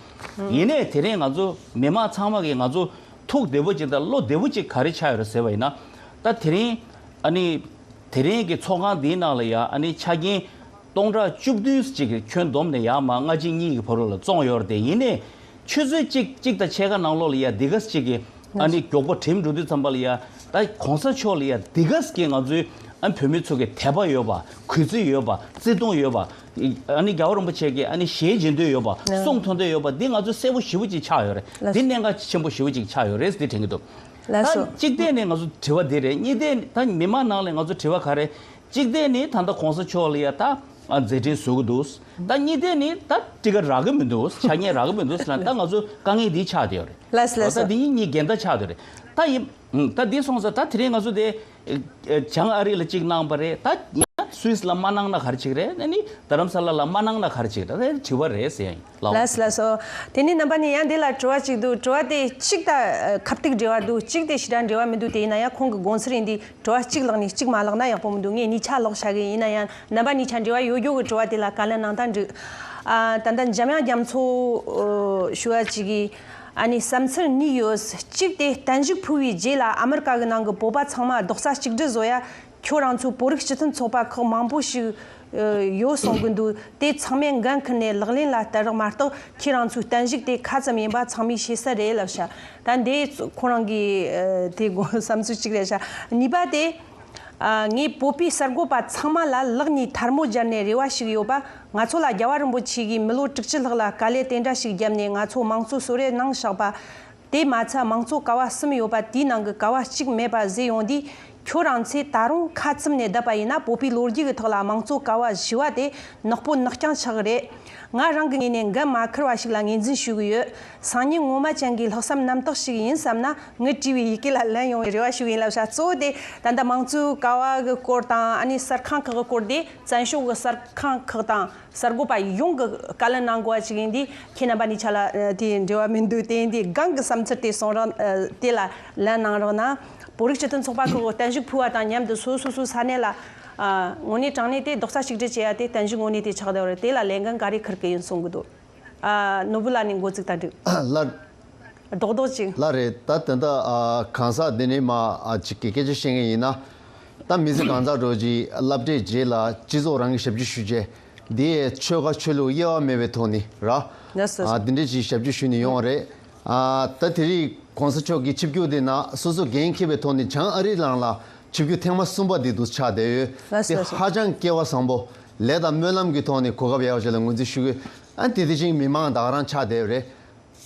ཡིན་ནའི་དེ་རིང་ང་ཚོ་མི་མང་ཚང་མ་གིས་ང་ཚོ་ཐུགས་བདེ་པོ་ཅིག་དང་བློ་བདེ་པོ་ཅིག་ག་རེ་ཆགས་ཡོད་རེད་ཟེར་བ་ཡིན་ན། ད་དེ་རིང་ཨ་ནི་དེ་རིང་གི་ཚོགས་ཁང་འདིའི་ནང་ལ་ཡ་ཨ་ནི་ཆ་རྐྱེན་སྟོང་ཕྲག་བཅུ་བདུན་ཅིག་གིས་ཁྱོན་བསྡོམས་ནས་ཡ་མ་ལྔ་གཅིག་གཉིས་ཀྱི་བར་ལ་བཙོངས་ཡོད་རེད་དེ། ཡིན་ནའི་ཆུ་ཚོད་གཅིག་གཅིག་དང་ཕྱེད་ཀ་ནང་ལོགས་ལ་ཡ་འདི་ག་ཅིག་གི་ཨ་ནི་མགྱོགས་པོ་གྲིམ་འགྲོ་དུས་ཙམ་པ་ལ་ཡ་ད་གོང་ས་མཆོག་ལ་ཡ་འདི་ག་གི་ང་ཚོའི་ཨ་བོད་མི་ཚོ་གི་དད་པ་ཡོད་པ། གུས་བརྩི་ཡོད་པ། བརྩེ་དུང་ཡོད་པ། ཨ་ནི་རྒྱལ་བ་རིན་པོ་ཆེ་གི་ཨ་ནི་ཞལ་མཇལ་འདོད་ཡོད་པ། གསུང་ཐོས་འདོད་ཡོད་པ་འདི་ང་ཚོ་གསལ་པོ་ཞེ་པོ་ཅིག་ཆགས་ཡོད་རེད། འདི་གནད་འགག་ཆེན་པོ་ཞེ་པོ་ཅིག་ཆགས་ཡོད་རེད་ཟེར་དྲན་གྱི་འདུག་ད་གཅིག་བལྟས་ནས་ང་ཚོ་དྲི་བ་འདི་རེད། གཉིས་བལྟས་ད་མི་མང་ནང་ལ་ང་ཚོ་དྲི་བ་ག་རེ། གཅིག་བལྟས་ནི་ད་ལྟ་གོང་ས་མཆོག་ལ་ཡ་ད་ཨ་མཛད་འཕྲིན་བཟོ་གི་འདུག་ད་གཉིས་བལྟས་ནི་ད་ཊི་ཀཊ་རག་གི་མི་འདུག་ཆ་རྐྱེན་རག་གི་མི་འདུག་ཟེར་ན་ད་ང་ཚོ་དཀའ་ངལ་འདི་ཆགས་བསྡད་ཡོད་རེད། ལགས་སོ་ལགས་སོ། ད་འདི་གཉིས་གཉིས་འགལ་ཟླ་ཆགས་བསྡད་ཡོད་རེད། ད་ཡིན་ད་འདི་སོང་ཙང་ད་དེ་རིང་ང་ཚོ་དེ་བྱང་ཨ་རི་ལ་གཅིག་གནང་པ་རེད། ད་སུད་སི་ལ་མ་གནང་ན་ག་རེ་བྱེད་ཀྱི་རེད། ཨ་ནི་རྡ་རམ་ས་ལ་ལ་མ་གནང་ན་ག་རེ་བྱེད་ཀྱི་རེད། ད་དྲི་བ་རེད་ཟེར་ཡ་ཡིན། ལགས། ལགས་ལགས་སོ། དེ་ནས་རྣམ་པ་གཉིས་ཡང་འདི་ལ་དྲི་བ་གཅིག་འདུག་དྲི་བ་དེ་གཅིག་ད་ཁ་གཏུག་འབྲེལ་བ་འདུག་གཅིག་དེ་ཞེ་དྲག་འབྲེལ་བ་མི་འདུག་དེ་ཡིན་ན་ཡང་ཁོང་གི་དགོངས་ཚུལ་ཡིན་དུས་དྲི་བ་གཅིག་ལགས་ནས་གཅིག་མ་ལགས་ན་ཡག་པོ་མི་འདུག་ངས་གཉིས་ཆ་ལོག་བྱ་གི་ཡིན་ན་ཡང་རྣམ་པ་གཉིས་ཆ་འབྲེལ་བ་ཡོད་རྒྱུ་གི་དྲི་བ་དེ་ལ་བཀའ་ལན་གནང་སྟངས་འགྲིག་ཨ་ད་ལྟ་འཇམ་དབྱངས་རྒྱ་མཚོ་ཞུ་བ་གཅིག་གིས་ཨ་ནི་བསམ་ཚུལ་གཉིས་ཡོད། གཅིག་དེ་བརྟན་བཞུགས་ཕུལ་བའི་རྗེས་ལ་ཨ་མི་རི་ཀ་གི་ནང་གི་བོད་པ་ཚང་མ་རྡོག་རྩ་གཅིག་སྒྲིལ་བཟོ་ཡ། ཁྱོད་རང་ཚོའི་བོད་རིགས་སྤྱི་མཐུན་ཚོགས་པ་ཁག་མང་པོ་ཞིག་ཡོད་གསུང་གི་འདུག་དེ་ཚང་མས་འགན་འཁུར་ནས་ལག་ལེན་ལ་བསྟར་རོགས་མ་གཏོགས་ཁྱེད་རང་ཚོའི་བརྟན་བཞུགས་དེ་ཁ་ཙམ་ཡིན་པ་ཚང་མས་ཤེས་གསལ་རེད་ལབ་ཤག་ད་འདི་ཁོ་རང་གི་དེ་དགོངས་བསམ་ཚུལ་གཅིག་རེད་ཤག་གཉིས་པ་དེ་ ཨ། ངས་བོད་པའི་གསར་འགོད་པ་ཚང་མ་ལ་ལག་གཉིས་ཐལ་མོ་སྦྱར་ནས་རེ་བ་ཞུ་གི་ཡོད་པ། ང་ཚོ་ལ་རྒྱལ་བ་རིན་པོ་ཆེ་གིས་མི་ལོ་དྲུག་ཅུ་ལྷག་ལ་དཀའ་ལས་དེ་འདྲ་ཞིག་བརྒྱབ་ནས་ང་ཚོ་མང་གཙོ་གསོལ་རས་གནང་བཞག་པ་དེ་མ་ཚད། མང་གཙོ་ཀ་བ་གསུམ་ཡོད་པ་དེའི་ནང་གི་ཀ་བ་གཅིག་མེད་པ་བཟོས་ཡོང་དུས། ཁྱོད་རང་ཚོས་ད་རུང་ཁ་བཙུམ་ནས་བསྡད་པ་ཡིན་ན། བོད་པའི་ལོ་རྒྱུས་ཀྱི་ཐོག་ལ་མང་གཙོ་ཀ་བ་བཞི་བ་དེ་ནག་པོ་ནག་རྐྱང་ཆགས་ཀྱི་རེད། ང་རང་གི་ངོས་ནས་འགན་མ་འཁུར་བ་ཞིག་ལ་ངོས་འཛིན་ཞུ་གི་ཡོད། སང་ཉིན་ངོ་མ་ཅན་གྱི་ལྷག་བསམ་རྣམ་དག་ཞིག་ཡིན་བསམ་ན། ངས་བྲིས་པའི་ཡི་གེ་ལ་ལན་ཡོང་བའི་རེ་བ་ཞུ་གི་ཡིན་ལབ་ཤག། གཙོ་བོ་དེ་ད་ལྟ་མང་གཙོའི་ཀ་བ་གི་སྐོར་དང་། ཨ་ནི་གསར་ཁང་ཁག་གི་སྐོར་དེ་བཙན་བྱོལ་གི་གསར་ཁང་ཁག་དང་གསར་འགོད་པ་ཡོངས་ཀྱིས་བཀའ་ལན་གནང་དགོས་པ་ཅིག་ཡིན་དུས། ཁྱེད་རྣམ་པ་གཉིས་ཆ་ལ་དེའི་འབྲེལ་བ་མི་འདུག། དེ་ཡིན་དུས་སྒང་གི་བསམ་ཚུལ་དེ་གསུང་རོགས། ཨ། དེ་ལ་ལན་གནང་རོགས་གནང་། བོད་རིགས་སྤྱི་མཐུན་ཚོགས་པ་ཁག་གིས་བརྟན་བཞུགས་ཕུལ་བ་དང་མཉམ་དུ་སོ་སོ་སོའི་ས་གནས་ལ། ཨ། དངོས་གནས་དྲང་གནས་དེ་རྡོག་རྩ་གཅིག་སྒྲིལ་བྱེད་ཡ་དེ་བརྟན་བཞུགས་དངོས་གནས་དེ་ཆགས་བསྡད་པ་རེད། དེ་ལ་ལས་འགན་ག་རེ་འཁུར་གི་ཡིན་གསུང་གི་འདུག། ཨ། ནོར་བུ་ལགས་ནས་འགོ་འཛུགས་དང་འགྲིག། ལགས། རྡོག་རྡོག་ཅིག། ལགས་རེད། ད་དེ་འདྲ། ཨ། གང་ཟག་འདི་ནས་མར། ཨ། ཅིག་གི་སྐད་ཆ་བཤད་མཁན་ཡིན་ན། ད་མི་ཚེ་གང་ཟག་འགྲོ་རྗེས་སློབ་གྲྭའི་རྗེས་ལ་སྤྱི་ཚོགས་རང་གི་ཞབས་ཕྱི་ཞུ་བྱས། འདི་ཆོལ་ཁ་ཆོས་ལུགས་དབྱེ་བ་མེད་པའི་ཐོག་ནས་ར། ལགས་སོ། ཨ། འདི་འདྲའི་ཅིག་ཞབས་ཕྱི་ཞུས་ནས་ཡོང་བ་རེད། ཨ། ད་དེ་རིང་གོང་ས་མཆོག་གི་ཆིབས་བསྒྱུར་འདི་ནང་སོ་སོ་འགན་འཁྱེར་བའི་ཐོག་ནས་བྱང་ཨ་རིའི་ནང་ལ་ཆིབས་བསྒྱུར་ཐེངས་མ་གསུམ་པ་འདི་འདུག་ཆགས་བསྡད་ཡོད། ལགས་སོ། དེ་ཧ་ཅང་སྐལ་བ་བཟང་པོ། ལས་དང་སྨོན་ལམ་གྱི་ཐོག་ནས་གོ་སྐབས་ཡག་པོ་ཅིག་ལ་ངོས་འཛིན་ཞུ་གི། ཨ། དེ་དེ་བཞིན་མི་མང་ད་ག་རང་ཆགས་བསྡད་ཡོད་རེད།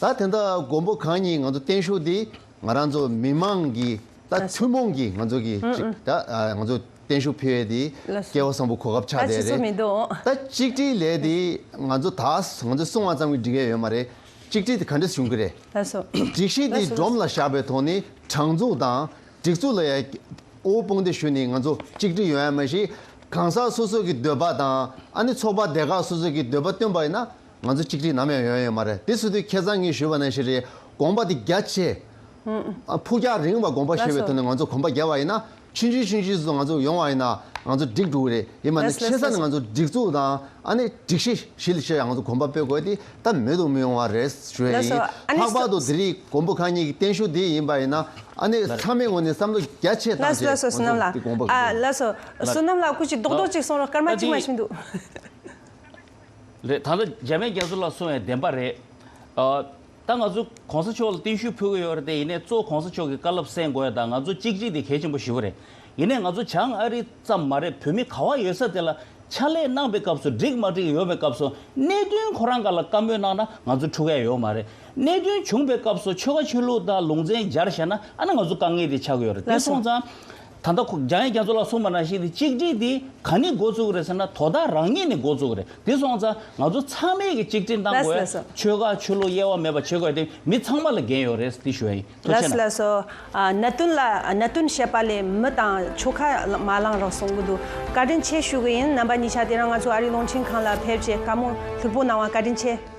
ད་དེ་འདྲ་མགོན་པོ་གང་ཉིད་ང་ཚོ་བརྟན་བཞུགས་འདི་ང་རང་ཚོ་མི་མང་གི་ད་ཐུན་མོང་གི་ང་ཚོ་གི་ཅིག་ད། ཨ། ང་ཚོ་བརྟན་བཞུགས་ཕུལ་ཡས་དེ་ལགས་སོ། སྐལ་བ་བཟང་པོ་གོ་སྐབས་ཆགས་ད་བསྡད་ཆུད་ཟོས་རེད། མི་འདུག། ད་གཅིག་སྒྲིལ་ལས་དེ་ང་ཚོ་ད་ང་ཚོ་གསུང་བ་ཙམ་གྱིས་འགྲིག་གི་ཡོད་མ་རེད། གཅིག་སྒྲིལ་དེ་ག་འདྲས་བྱུང་གི་རེད། ལགས་སོ། སྒྲིག་གཞི་དེ་ལགས་སོ། སྒྲོམ་ལ་བཞག་པའི་ཐོག་ནས་དྲང་ཚུགས་དང་སྒྲིག་འཛུགས་ལ་ཡ་དབུ་དཔུང་སྡེ་ཞུས་ནས་ང་ཚོ་གཅིག་སྒྲིལ་ཡོང་ཡ་མ་གཞི། གང་ཟག་སོ་སོ་གི་འདོད་པ་དང་། ཨ་ནི་ཚོགས་པ་སྡེ་ཁག་སོ་སོ་གི་འདོད་པ་བཏོན་པ་ཡིན་ན། ང་ཚོ་གཅིག་སྒྲིལ་ནམ་ཡང་ཡོང་ཡོད་མ་རེད། དེ་སོང་དུས་ཁ་སང་ངས་ཞུས་པ་ནང་བཞིན་རེད། དགོངས་པ་དེ་རྒྱ་ཆེ། ཨ། ཕུགས་རྒྱང་རིང་བ་དགོངས་པ་བཞེས་པའི་ཐོག་ནས་ང་ཚོ་གོམ་པ་རྒྱབ་པ་ཡིན་ན། ཆུང་ཆུང་ཆུང་ཆུང་ཙམ་ང་ཚོ་ཡོང་བ་ཡིན་ན་ང་ཚོ་འགྲིག་འགྲོ་གི་རེད། ཡིན་པ་ནི་ཆེ་ས་ནས་ང་ཚོ་སྒྲིག་འཛུགས་དང་། ཨ་ནི་སྒྲིག་གཞི་གཞི་ལ་བྱས་ང་ཚོ་གོམ་པ་སྤོས་དགོས་དེ་ད་མེད་དུ་མི་ཡོང་བ་རེད་ཞུ་ཡ་ཡིན། ལྷག་པར་དུ་དེ་རིང་མགོན་པོ་གང་ཉིད་ཀྱི་བརྟན་བཞུགས་དེ་ཡིན་པ་ཡིན་ན། ཨ་ནི་ཚང་མའི་ངོས་ནས་བསམ་བློ་རྒྱ་ཆེ་བཏང་བྱས་ང་ཚོ་དེ་དགོངས་པ་ཞུ་གི་ཡིན། ལགས་སོ། བསོད་ནམས་ལགས། ཨ། ལགས་སོ། བསོད་ནམས་ལགས། སྐུ་མཁྱེན་རྡོག་རྡོག་ཅིག་གསུང་རོགས། སྐར་མ་གཅིག་མ་ཞིག་འདུག། རེད། ད་ལྟ་འཇམ་དབྱངས་རྒྱ་མཚོ་ལགས་གསུངས་པའི་བདེན་པ་རེད། ཨ། ད་ང་ཚོ་གོང་ས་མཆོག་ལ་བརྟན་བཞུགས་ཕུལ་གི་ཡོད་རེད་དེ། ཡིན་ནའི་གཙོ་བོ་གོང་ས་མཆོག་གི་བཀའ་སློབ་གསན་དགོས་ཡ་དང་། ང་ཚོ་གཅིག་སྒྲིལ་དེ་གལ་ཆེན་པོ་ཞེ་པོ་རེད། ཡིན་ནའི་ང་ཚོ་བྱང་ཨ་རི་ཙམ་མ་རེད། བོད་མི་ག་པར་ཡོད་ས་དེ་ལ་ཕྱག་ལས་གནང་པའི་སྐབས་སུ་འགྲིག་མ་འགྲིག་ཡོད་པའི་སྐབས་སུ། གནད་དོན་ཁོ་རང་སྒང་ལ་བཀའ་མོལ་གནང་ན་ང་ཚོ་འཁྲུག་ཡ་ཡོད་མ་རེད། གནད་དོན་བྱུང་པའི་སྐབས་སུ་ཆོལ་ཁ་ཆོས་ལུགས་དང་ལུང་ཚན་སྦྱར་བཞག་ན། ཨ་ནི་ང་ཚོ་དཀའ་ངལ་དེ་ཆགས་ཀྱི་ཡོད་རེད། དེ་སོང་ཙང་། ད་ལྟ་ཁོ་འཇམ་དབྱངས་རྒྱ་མཚོ་ལགས་གསུངས་པ་ནང་བཞིན་དེ་གཅིག་སྒྲིལ་དེ་ག་ནས་འགོ་བཙུགས་རེད་ཟེར་ན། དོ་བདག་རང་ཉིད་ནས་འགོ་བཙུགས་རེད། དེ་སོང་ཙང་ང་ཚོ་ཚང་མས་ཀྱི་གཅིག་སྒྲིལ་གནང་དགོས། ལགས་སོ། ཆོལ་ཁ་ཆོས་ལུགས་དབྱེ་བ་མེད་པ་བྱེད་དགོས་དེ་མི་ཚང་མ་ལ་འགན་ཡོད་རེད། དེ་ཞུ་ཡ་ཡིན། ཐུགས་རྗེ་ཆེ་གནང་། ལགས་སོ། ལགས་སོ། ཨ། གནད་དོན་ལ་གནད་དོན་བཤད་པ་ལས་མི་དང་ཆོལ་ཁ་མ་ལངས་རོགས་གསུང་གི་འདུག། བཀའ་དྲིན་ཆེ་ཞུ་གི་ཡིན། རྣམ་པ་གཉིས་ཆ་དེ་རིང་ང་ཚོ་ཨ་རིའི་རླུང་འཕྲིན་ཁང་ལ་ཕེབས་བྱས་བཀའ་མོལ་ལྷུག་པོ་གནང་བ་བཀའ་དྲིན་ཆེ།